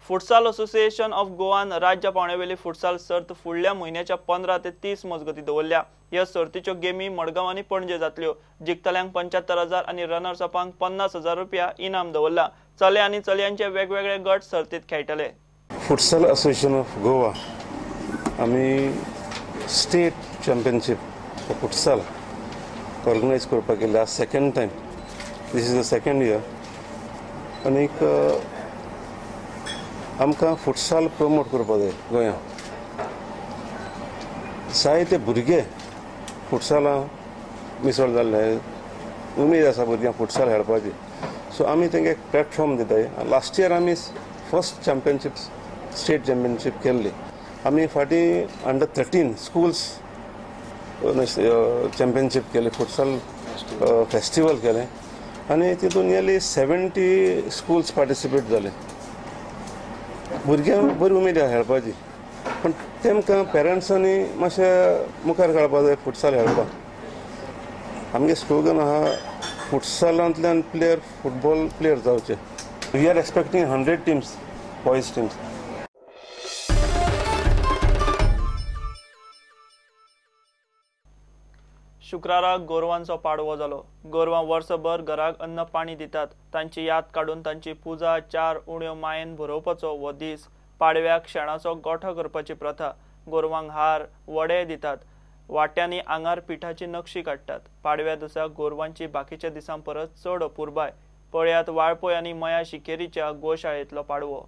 Futsal association of गोवान राज्य पावंड्यावेली futsal सर्त फुडल्या म्हयन्याच्या 15 ते 30 मजगती दवरल्या। ह्या सर्तीच्यो गेमी मडगांव आनी पणजे जातल्यो। जिखतल्यांक 75,000 आनी रनर्स अपांक 50,000 रुपया इनाम दवरला। चले आनी चलयांचे वेगवेगळे गट सर्तीत खेळटले। फुटसाल असोसिएशन ऑफ गोवा आमी स्टेट चॅम्पियनशीप फुटसाल ऑर्गनायज करपाक गेल्या second time. This is the second year. आनीक आमकां फुटसाल प्रमोट करपाक जाय गोंयांत। जायते भुरगे फुटसालां मिसळ जाल्ले, उमेद आसा भुरग्यांक फुटसाल खेळपाची। सो आमी तांकां एक प्लॅटफॉर्म दिताय। लास्ट इयर आमी फर्स्ट चॅम्पियनशीप स्टेट चॅम्पियनशीप केल्ली। आमी फाटीं अंडर 13 स्कूल्स चॅम्पियनशीप केली, फुटसाल फेस्टिवल केलें आनी तितून नियरली 70 स्कूल्स पार्टिसिपेट जाले। भुरग्यांक बरी उमेद आसा खेळपाची, पूण तेमकां पेरंट्सांनी मातशें मुखार काडपा जाय फुटसाल खेळपाक। आमगे स्लोगन आहा फुटसालांतल्यान प्लेयर फुटबॉल प्लेयर जावचे। We are expecting 100 teams, boys teams. शुक्राराक गोरवांचो पाडवो जालो। गोरवां वर्सभर घराक अन्न पाणी दितात। तांची याद काडून तांची पुजा 4 उण्यो मायेन भरोवपाचो हो दीस। पाडव्याक शेणाचो गोठो करपाची प्रथा। गोरवांक हार वडे दितात। वाट्यांनी आंगार पिठाची नक्षी काडटात। पाडव्या दिसा गोरवांची बाकीच्या दिसां परस चड अपुरबाय। पळयात वाळपय आनी मया शिकेरीच्या गोशाळेंतलो पाडवो।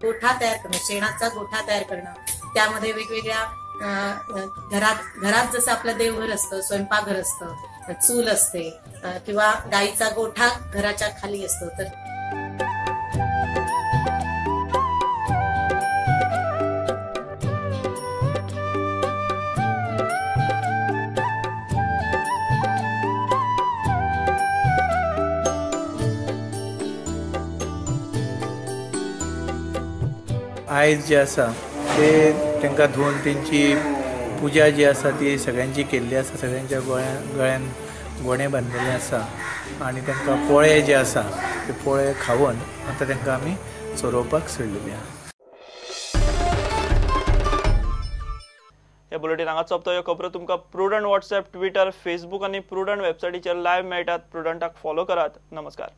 गोठा तयार करणं, शेणाचा गोठा तयार करणं, त्यामध्ये वेगवेगळ्या घरात घरात जसं आपलं देवघर असतं, स्वयंपाकघर असतं, चूल असते किंवा गाईचा गोठा घराच्या खाली असतो, तर आयज जे आसा ते तांकां धुवन तेंची पुजा जी आसा ती सगळ्यांची केल्ली आसा। सगळ्यांच्या गळ्यान गोणे बांदिल्ले आसा आनी तांकां पोळे जे आसा ते पोळे खावन आतां तांकां आमी चरोवपाक सोडलेली आसा। हे बुलेटीन हांगा सोंपता। ह्यो खबरो तुमकां प्रुडंट वॉट्सएप, ट्विटर, फेसबूक आनी प्रुडंट वेबसायटीचेर लायव्ह मेळटात। प्रुडंटाक फॉलो करात। नमस्कार।